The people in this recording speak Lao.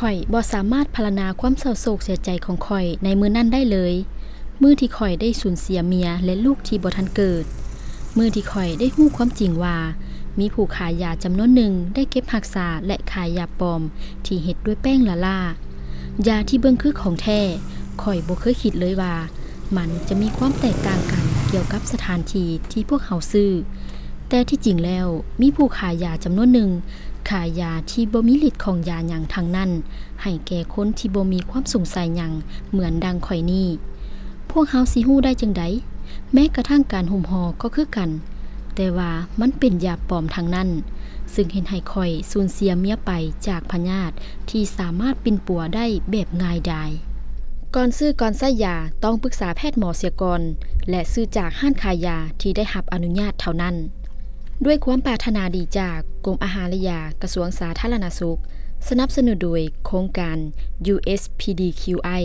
ຂ້ອຍບໍ່ສາມາດພັນລະນາຄວາມເສົ້າໂສກເສຍໃຈຂອງຂ້ອຍໃນມື້ນັ້ນໄດ້ເລີຍ, ມື້ທີ່ຂ້ອຍໄດ້ສູນເສຍເມຍ ແລະ ລູກທີ່ບໍ່ທັນເກີດ, ມື້ທີ່ຂ້ອຍໄດ້ຮູ້ຄວາມຈິງວ່າ ມີຜູ້ຂາຍຢາຈຳນວນໜຶ່ງໄດ້ເກັບຮັກສາ ແລະ ຂາຍຢາປອມທີ່ເຮັດດ້ວຍແປ້ງລ້າໆ. ຢາທີ່ເບິ່ງຄືຂອງແທ້, ຂ້ອຍບໍ່ເຄີຍຄິດເລີຍວ່າ ມັນຈະມີຄວາມແຕກຕ່າງກັນກ່ຽວກັບສະຖານທີ່ທີ່ພວກເຮົາຊື້. ແຕ່ທີ່ຈິງແລ້ວ, ມີຜູ້ຂາຍຢາຈຳນວນໜຶ່ງ ຂາຍຢາທີ່ບໍ່ມີລິດຂອງຢາຫຍັງທັງນັ້ນ ໃຫ້ແກ່ຄົນທີ່ບໍ່ມີຄວາມສົງໄສຫຍັງເໝືອນດັ່ງຂ້ອຍນີ້. ພວກເຮົາຊິຮູ້ໄດ້ຈັ່ງໃດ? ແມ້ກະທັ່ງການຫຸ້ມຫໍ່ກໍຄືກັນ, ແຕ່ວ່າມັນເປັນຢາປອມທັງນັ້ນ, ຊຶ່ງເຮັດໃຫ້ຂ້ອຍສູນເສຍເມຍໄປຈາກພະຍາດທີ່ສາມາດປິ່ນປົວໄດ້ແບບງ່າຍດາຍ. ກ່ອນຊື້ກ່ອນໃຊ້ຢາ ຕ້ອງປຶກສາແພດໝໍເສຍກ່ອນ ແລະ ຊື້ຈາກຮ້ານຂາຍຢາທີ່ໄດ້ຮັບອະນຸຍາດເທົ່ານັ້ນ. ດ້ວຍຄວາມປາດຖະໜາດີຈາກກົມອາຫານ ແລະ ຢາ ກະຊວງສາທາລະນະສຸກ, ສະໜັບສະໜູນໂດຍໂຄງການ USPDQI.